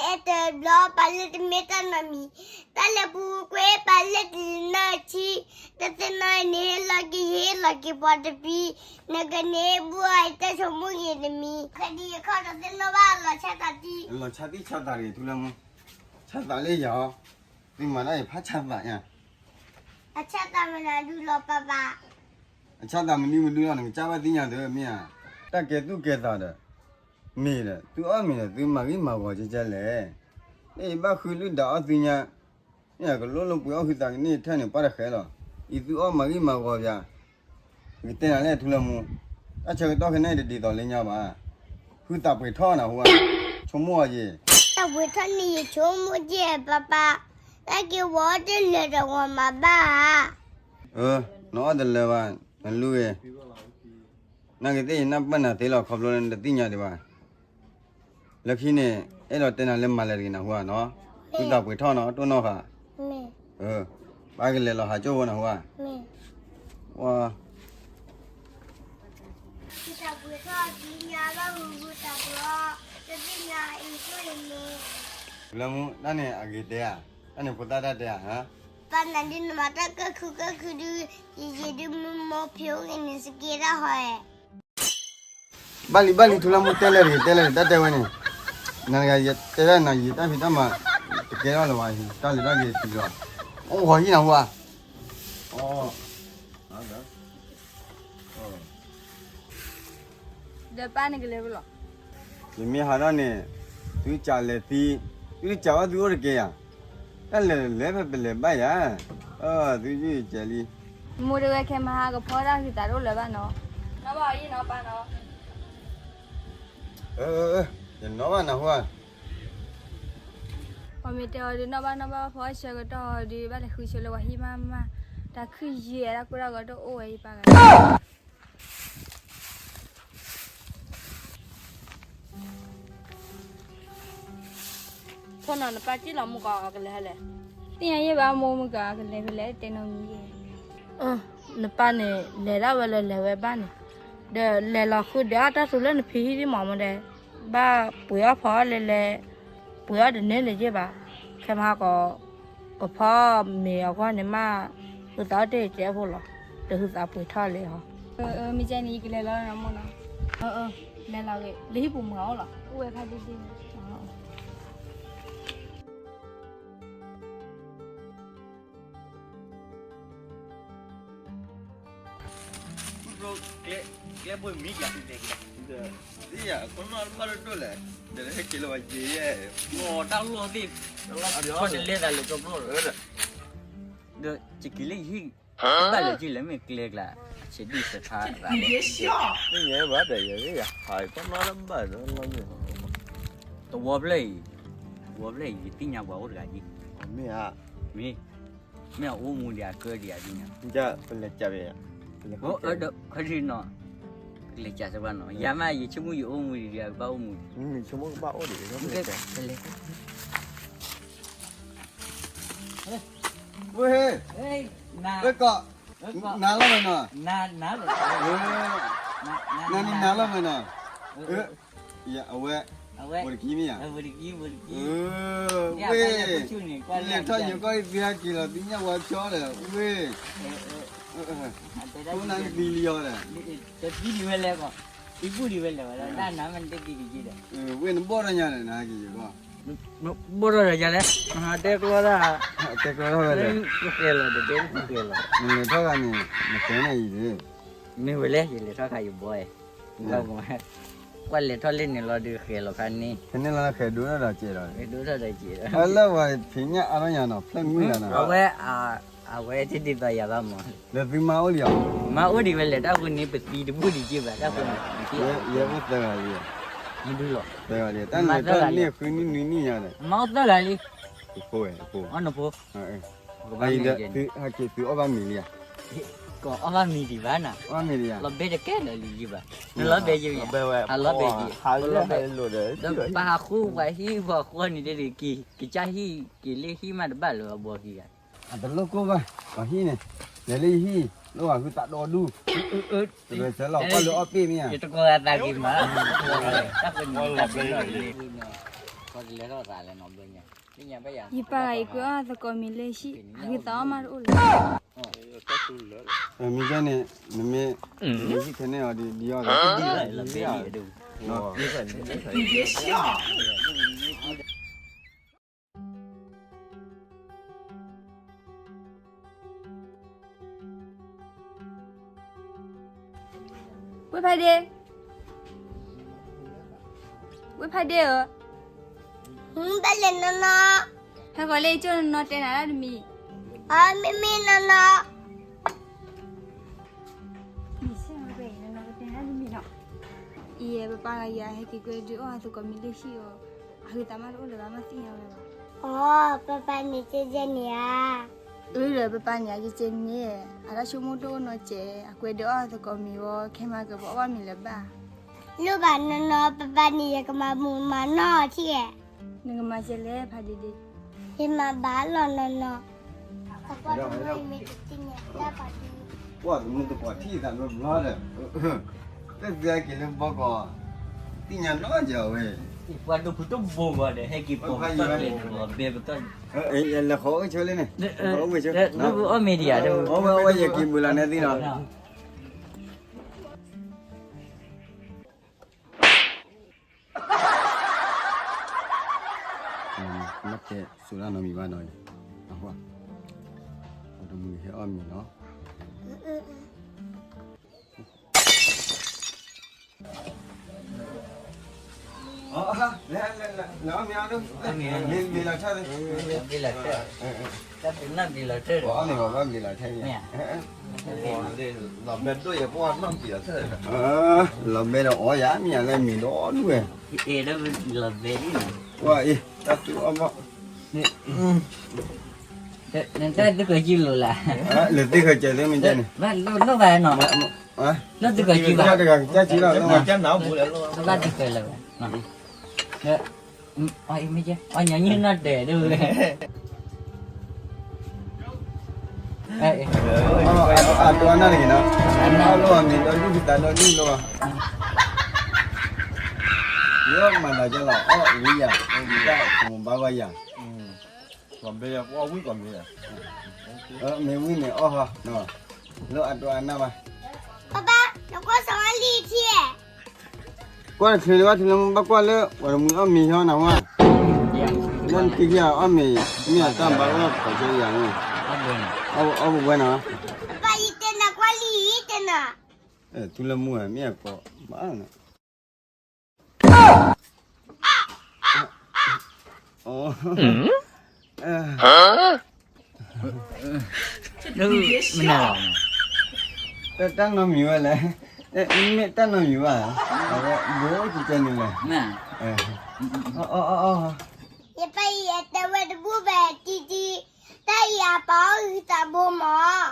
တဘျီပာ်လၢတမ့ၢ်တၢ်နီတမံၤ, တၢ်လဲၤပူၤကွံာ်ပာ်လၢတလံၤနီၢ်ဆံ, တသ့ၣ်နီၣ်န့ၣ် ဟ့ၣ်လီၤက့ၤ ဟ့ၣ်လီၤက့ၤပှၤတပံၤ, နကန့ၢ်ဘူၣ်အီၤ ယတၢ်ဆိကမိၣ်ဂ့ၤတမံၤ, ခဲဒံးယခီၣ်တသ့ၣ်နီၣ်ဘၣ်လီၤဆၣ်သးတံၢ်, လီၤဆၣ်သံၣ်ဆၣ်သးတဂ့ၤ ထူလၢမူ, ဆၣ်သးလၢယၤ, သုမၤတၢ်အံၤဖးဆၣ်သးယၤ, အဆၣ်သးမနုၤဒုလီၤပၢ်ပၢ်, အဆၣ်သးမနုၤမနုၤလီၤ နကစၢ်ဘၣ်သ့ၣ်ညါသ့မ့ၢ်ဧါ, တၢ်ကဲသူၣ်ကဲသးဒီး မ့ၢ်ဒီး သုအီၣ်မ့ၤဒီး သုမၤဂံၢ်မၤဂီၤကဲကဲလဲၣ်, အ့ၣ် ဘၣ်ဃုလုၢ်ဒၣ်အီၣ်သုညါ, မ့ၢ်ကလိၣ်လိပှ့ၤအီၣ်ဃုသးကန့ၢ်ထဲန့ၣ် ပှၢ်တဃဲလီၤ, အံၤသုအီၣ်မၤဂံၢ်မၤဂီၤပၠး, ကတဲနၤလဲၣ်ထူလၢမူ, တၢ်ဆၢကတီၢ်ခဲန့ၣ်တဒ်သိးလၢညါဘၣ်, ဃုသးပှ့ၤထီၣ်နဟူဧါ, ဆိကမိၣ်အီၤယ့ၣ်, သးပှ့ၤထီၣ်န့ၣ်ယဆိကမိၣ်က့ၢ်ပၢ်ပၢ်, တၢ်က့ၤဝီတလၢာ်ဒီးဝီမၤဘၣ်ဧါ, နအီၣ်တလၢာ်ဘၣ်, နလူၤဂ့ၤ နာ်က့သ့ၣ်ယနၢ်ပၢၢ်နၤသ့လီၤ ခီဖျိလၢနတသ့ၣ်ညါဒံးဘၣ်, လၢခံန့ၣ် အဲၣ်ဒိးတဲနၤလၢမၤလဲၤတဂ့ၤနဟူဧါနီၤ, ဃုသးပှ့ၤထီၣ်နီၤ တိၢ်နီၣ်ဃာ်, ပကလဲၤလီၤဟးကၠိဖိနဟူဧါ, လၢမူ တၢ်န့ၣ်အဂ့ၤတဲဧါ, တၢ်န့ၣ်ဖိသၣ်တၢ်တဲဧါ, ပနၤဒုနမၤတၢ်ကၢၢ်ခုကၢၢ်ခုဒု, ယယံာ်ဒုမုၢ်မိၢ်ဖံးအိၣ်ဂ့ၤန့ၣ် စက့တၢ်ဟီဧါ ဘၣ်လံဘၣ်လံ ထူလၢမူတဲလဲၣ်တဂ့ၤ တဲလဲၣ်တဂ့ၤ တၢ်တဲဝဲန့ၣ်, နကတဲဒၣ်နၤယံာ်တၢ်ဖံးတၢ်မၤ, တကဲထီၣ်လၢၤဘၣ်, တၢ်လဲၤတၢ်က့ၤသံလီၤ, အိၣ်ဂီၤဟံၣ်နၤဟူဧါ, ဒီးပၢ်န့ၣ်ကလဲၤဝဲလီၤ, ယမ့ၢ်ဟးထီၣ်န့ၣ်, သုကးလဲၤသံ, သုကးဘၣ်သုအိၣ်တကဲယၤ, တၢ်လဲၤလဲၤဖဲပလဲၤဘၣ်ယၤ, သုယုၢ်ယကဲလံ, မိၢ်တဝဲခဲမဟါကဖီတၢ်ဃံသးတအိၣ်လၢၤဘၣ်နီၤ, နီၢ်ဘၣ်အီၤယနီၤပၢ်နီၤ, ယနီၢ်ဘၣ်နဟူဧါ, ပှၤမ့ၢ်တဲအီၤဒုးနီၢ်ဘၣ်နီၢ်ဘၣ်ဖီဆၢကတီၢ်အီၤဒုး ဘၣ်လဲၤဃုဆၢလၢပှၤဟံၣ်မးမး, တၢ်ခုၣ်ယဲၢ်တၢ်ကိၢ်တၢ်ဂီၤတအိၣ်ဝဲယပၢ်ဂၤ ဖီနီၤနပၢ်စ့ၢ်လီၤမူကီးအကလဲၤဟဲလဲၣ်, သ့ၣ်ညါယဲၢ်ဘၣ်မိၢ်မူကီးအကလဲၤဖဲလဲၣ် တဲနီၢ်မံၤယဲၢ်, နပၢ်န့ၣ် လဲၤဒၣ်ဝဲလၢလဲၤဝဲဘၣ်န့ၣ်, ဒီးလဲၤလီၤဃုာ်ဒီးအတၢ်သူလၢနဖံဟံၣ်ဒ်မးမ့ၢ်ဒဲး, ဘၣ်ပှ့ၤအီၣ်ဖီအီၣ်လဲၤလဲၤ, ပှ့ၤအီၣ်တန့ၢ်လၢၤယဲၢ်ဘၣ်, ခဲမဟါကီး ကဖီမ့ၤအဂီၢ်န့ၣ်မး, ဟုသးအိၣ်တ့ၢ်ကဲဖိလီၤ, တဟုသးပှ့ၤထီၣ်လဲၤဟီ, မ့ၢ်ကဲန့ၣ် ယကလဲၤလီၤနီၤမိၢ်နီၤ, လဲၤလီၤဂ့ၤ လၢဟံၣ်ပူၤမုၢ်အအိၣ်လီၤ, အိၣ်ဝဲဖးဒ့ဒ့န့ၣ် ကျဲဘိမံၤယၤ, ယၤ ကနီၢ်တဘၣ်ဒိၣ်ဒိၣ်လဲၣ်, ဒီးဟဲက့ၤလၢဝဲယဲၢ်, တၢ်လီၢ်သ့ၣ်, တလဲၤသးလၢကဘျီၣ်လၢ, ဒီးယက့ၤလၢယဟံၣ်, ဘၣ်လၢက့ၤလၢမ့ၢ်ကျဲကျါ, အဆဲးဒုးစဲးဖးရၤ, မ့ၢ်ယဲၢ်ဘၣ်ဒီးယဲၢ်, ဟးကနီၢ်တဘၣ်ဒီး, တဝီဖျၢၣ်အံၤ, တဝီဖျၢၣ်အံၤ ယသ့ၣ်ညါပှၤအိၣ်တဂၤအံၤ, မ့ၢ်ဧါ, မ့ၢ်, မ့ၢ်အအိၣ်မူဒံးအကၢဒံးအဒ်ညါ, ပလဲၤကး, ခီဒံးနီၤ, ကလဲၤကးစၢ်ဘၣ်နီၤ, ယၤမး ယဆိကမိၣ်ယအိၣ်မူဒံးဒံး ကဘၣ်အိၣ်မူဒံး, ဝ့ၢ်, ဝ့ၢ်ကီး, နၤလီၤမးနီၤ, နၤန့ၣ်နၤလီၤမးနီၤ, အဝဲ, ဝဲတကံမ့ၢ်ဧါ, ဝ့ၢ်, လဲၤထီၣ်ယိၤကီၢ်သ့ဟဲက့ၤလီၤ သ့ၣ်ညါဝဲဖျီဒီး ဝ့ၢ်, နသံလံအီၤဒီး, ဝ့ၢ်နဘီၣ်ထီၣ်ညါဒီး နဟဲက့ၤယိၤကီၢ်, ဘီၣ်ထီၣ်ညါလဲၣ်, တဲကျီတၢ်, တဲကျီတၢ်ဝဲလဲၣ်, နလဲၤထီၣ်ဂၤန့ၣ် နတဲန့ၣ်အံၤဒီး, မ့ၢ်ဝဲလဲၣ် ယလဲၤထီၣ်ခါယဘီ, ကွၢ်လဲၤထီၣ်လၢန့ၣ်လီၤဒုးဃဲၤလီၤခါန့ၣ်, ဃဲၤဒိၣ်ထီၣ်ဒီးကဲးဒီး, လၢဝဲဖံးညၣ်အါထီၣ်ညါနီၤ ဖျၢၣ်မုၢ်လီၤနီၤ, အဝဲ, အဝဲတဒ်သိးယၤဘၣ်မး, ဒီးသုမါအိၣ်လံဧါ, မါအိၣ်ဒံးဝဲလဲၣ် တၢ်ဃုန့ၣ် ပသံတဘူၣ်ဒံးက့ဘၣ် တၢ်ဃုန့ၣ်, ယဲအိၣ်သၢဂၤလံ, မဒုလီၤ, သၢဂၤလံ တၢ်န့ၣ်တၢ်န့ၢ်ဃုနံၣ်နွံနံၣ်ညါဒီး, မါအိၣ်သၢဂၤလံ, အဖိ, အဖိ, အဖိ, သုအီၣ်ဘၣ်မ့ၤလံဧါ, ကအီၣ်ဘၣ်မ့ၤဒံးဘၣ်နီၤ, အီၣ်ဘၣ်မ့ၤလံဧါ, လီၤဘဲတကဲလၢာ်လံယဘၣ်, နလီၤဘဲယဘၣ်, အလီၤဘဲယ, ဒီးပဟးဃုပှၤဟံၣ်ပှၤဃီန့ၣ်တဒုးက့ၤ, ကစၢ်ဟံၣ်က့ၤလၢဟံၣ်မးတဘၣ်လၢၤအဘီက့ၤဂၤ အတလိၣ်ကိၢ်ဘၣ်, ပှၤဟံၣ်န့ၣ်, လဲၤလၢယဟံၣ်, လၢပှၤဃုသးဒီဒူၣ်, တရၢစဲလီၤ ကွၢ်လၢအီၣ်ပ့ၢ်မ့ၢ်ဧါ, ယတကိးဂၤသးက့ၤမး, တၢ်ဃုန့ၣ်တၢ်ပ့ၢ်လီၤလံ, ယပၢ်ဂၤအံၤကွဲးအီၣ်သကိးမံၤလၢဟံၣ် အဂ့ၤသးအီၣ်မးတအိၣ်လၢၤဘၣ်. မ့ၢ်ကဲန့ၣ် နမ့ၢ် နမ့ၢ်ဟံၣ်ထဲန့ၣ်အီၤဒ်အီၤဒီး ဝ့ၢ်ဖးဒ့, ဝ့ၢ်ဖးဒ့ဧၢ, ဘၣ်လဲၤနီၢ်နီၢ်, ဟဲဃီၤလၢယကၠိနီၢ်နီၢ်တဲနၤဒၣ်တမံၤ, အမ့မ့ၢ်နီၢ်နီၢ်, မ့ၢ်ဆဲးနီၢ်နီၢ်ကတဲနၤဒၣ်တမံၤနီၤ, အံၤ ပပၢ်ဂၤယၤဟဲက့ၤကွဲဒုးအီၣ်သကိးမံၤလၢဟံၣ်အီၤ, အဂ့ၤသးမးတအိၣ်လၢၤဘၣ် မ့ၢ်သ့ၣ်ညါဝဲဘၣ်. အီ ပပၢ်န့ၣ်ကဲကဲန့ၣ်ဧါ. အၢ ဒီးပပၢ်န့ၣ် အကဲကဲန့ၣ်, အတၢ်ဆိကမိၣ်တအိၣ်နီတစဲး, အကွဲဒုးအီၣ်သကိးမံၤဝဲ ခဲမၤကဘၣ်အီၣ်မံၤလၢၤဘၣ်. လိၣ်ဘၣ်နီၢ်နီၢ် ပပၢ်န့ၣ် ယကမၤမူးမၤနီၢ်ထံၣ်ဧါ. နကမၤကဲလဲၣ်ဖးဒ့ဒ့, ယမၤဘၣ်လီၤနီၢ်နီၢ်, အကွၢ်တမုၢ်မ့ၢ်တသ့ၣ်ညါတၢ်ပှၤဒုး, ကွၢ်တမုၢ်တပှၤထံၣ်သးဘျီဘျီဒီး, တၢ်သ့ၣ်က့ၤလၢဘီကီး, သ့ၣ်ညါနီၢ်ကီးဝဲ, ပှၤဒိၣ်ဖုတဘိဂီၤဒီး ဟဲက့ၤပိာ်ပသီၣ်ကျဲၤန့ၣ် လီၤဘဲပသီၣ်, လဲၤဃီၤအိၣ်ဆိလၢန့ၣ်, အိၣ်ဝဲဆိ, အီၣ်မ့ၤဒံးဧါ, အဝဲ အဝဲယက့ၤဘုလီၤန့ၣ်သ့ၣ်နီၤ. မ့ၢ်တဲစိၤတၢ်နီတမံၤဘၣ်နီၤ, အဃိ, ပတမုၢ်ဟဲအီၣ်မ့ၤနီၤ. လဲၤအီၣ်မ့ၤအီၤ, မ့ၤလီၤထၢၣ်, မ့ၤလီၤထၢၣ်, တၢ်ပ့ၤနီၣ်မ့ၤလီၤထၢၣ်, လီၤဘဲဒိၣ်ယပှၢ်နီၣ်မ့ၤလီၤထၢၣ်, လီၤဘဲဒီးအီယၤမ့ၢ်ယၤလၢမ့ၤဒီဒူၣ်ဝဲ, လီၤဘဲဒ်န့ၣ်, ကွၢ်အံၤ တၢ်သူအီၣ်ဘၣ်, နတၢ်သ့ၣ်ဃီၤကံလိၤလၢ်, လၢသ့ၣ်ဃီၤကဲသ့ၣ်မ့ၢ်ကဲန့ၣ်, ဘၣ်လိၣ်ဘၣ်နီၤ, လၢသ့ၣ်ဃီၤကံဘၣ်, ဘၣ်သ့ၣ်ဃီၤလၢၤဘၣ်, အီၣ်ညီနုၢ်နီၢ်ဒဲးဒိၣ်ဝဲ, အတိအနၢ်တဂ့ၤနီၤ, အနၢ်လိၣ်အမ့ၤဒီဒူၣ်သးဒီဒူၣ်လီၤ, ယမၤသးကလီၤအီၣ်ဝံယၤ, တၢ်ကမူၤဘၣ်ဂီၢ်ယၤ, မ့ၢ်ဝံန့ၣ်အီၣ်ဟီ, လိၣ်အတိအနၢ်ဘၣ်, ပၢ်ပၢ် နကွၢ်စီၤဝါလံထံဧါ, ကွၢ်တချုးလၢဘၣ်ထံလၢမူဘၣ်ကွၢ်လၢ ပှၤတမှံၤအီၣ်မ့ၤဟီနၤဝဲ, လၢနထံၣ်အီၣ်မ့ၤ မ့ၢ်အတၢ်ဘၣ်အီၣ်ပှၤကဲယၤန့ၣ်, အီၣ်ပဝဲနီၤ, ပၢ်ယတဲနၤကွၢ်လံတဲနၤ, ထူလၢမူမ့ၢ်အကိးဘၣ်န့ၣ် တၢ်နီတမံၤဝဲလဲၣ်, မ့ၢ်တၢ်နီတမံၤဘၣ်လဲၣ်, အဝဲဘိးကကဲန့ၣ်လဲၣ်, ယပၢ်အံၤအတဲဝဲတဘူၣ်ဘၣ်တံတံ, တၢ်အံၤအပာ်အီၣ်ဂုၢ်သးဘိမး,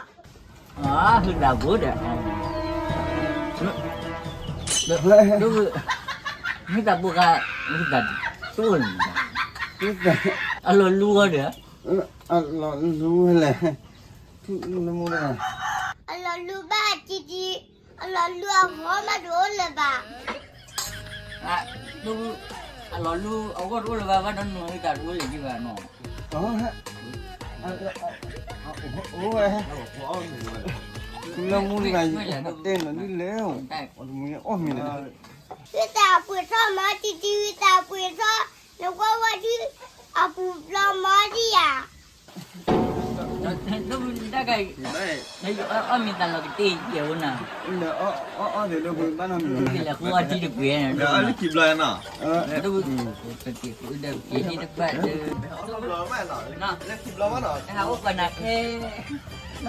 ဂုၢ်သးဘိဒီး, ဂုၢ်သးဘိခါ, ဂုၢ်သးတိၢ်န့ၣ်, အလီၤလူအီၤဒီး, အလီၤလူဝဲလဲၣ်, ထူလၢမူဒီး, အလီၤလူဘၣ်တံတံ, အလီၤလူအဂီၢ်မးတအိၣ်လၢၤဘၣ်, အလီၤလူအဂီၢ်တအိၣ်လၢၤဘၣ် ဘၣ်နီၢ်နီၢ်ဂုၢ်သးတအိၣ်လၢၤဘၣ်နီၤ, အိၣ်ဝဲ, ထူလၢမူတဂၤအံၤ တဲနၤဒ်လဲၣ်, အီၣ်မ့ၤန့ၣ်, ဂုၢ်သးပှ့ၤထီၣ်မး တံတံ ဂုၢ်သးပှ့ၤထီၣ်, နကွၢ်ဝဲဒ်, အပူၤဘျီမးဒ်ယၤ တၢ်ဂၤအံၤ, အီၣ်မ့ၤသးလီၤကတ့ၢ်ကဲဝဲနၤ, အီၣ်အီၣ်သ့ၣ်ဒိၣ်ဖုဘၣ်နီတမံၤ, လၢဃုအီထံတကွံာ်, လၢခံဘျီနီၤ, လၢခံဘျီဘၣ်နီၤ,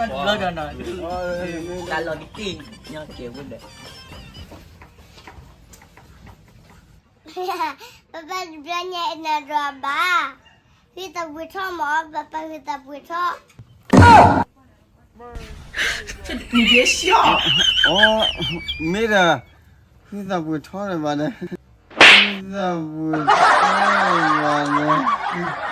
လၢခံဘျီဘၣ်နီၤ, တၢ်လီၤကတ့ၢ်ညီကဲဝဲဒီး ပပၢ်တဘျီညါအနၢ်ဒွးဘၣ်, ဂုၢ်သးပှ့ၤထီၣ်မး ပပၢ်ဂုၢ်သးပှ့ၤထီၣ်, မ့ၢ်ဒီး, ဂုၢ်သးပှ့ၤထီၣ်လၢၤဘၣ်ဒီး, ဂုၢ်သးပှ့ၤထီၣ်လၢၤဘၣ်ဒီး,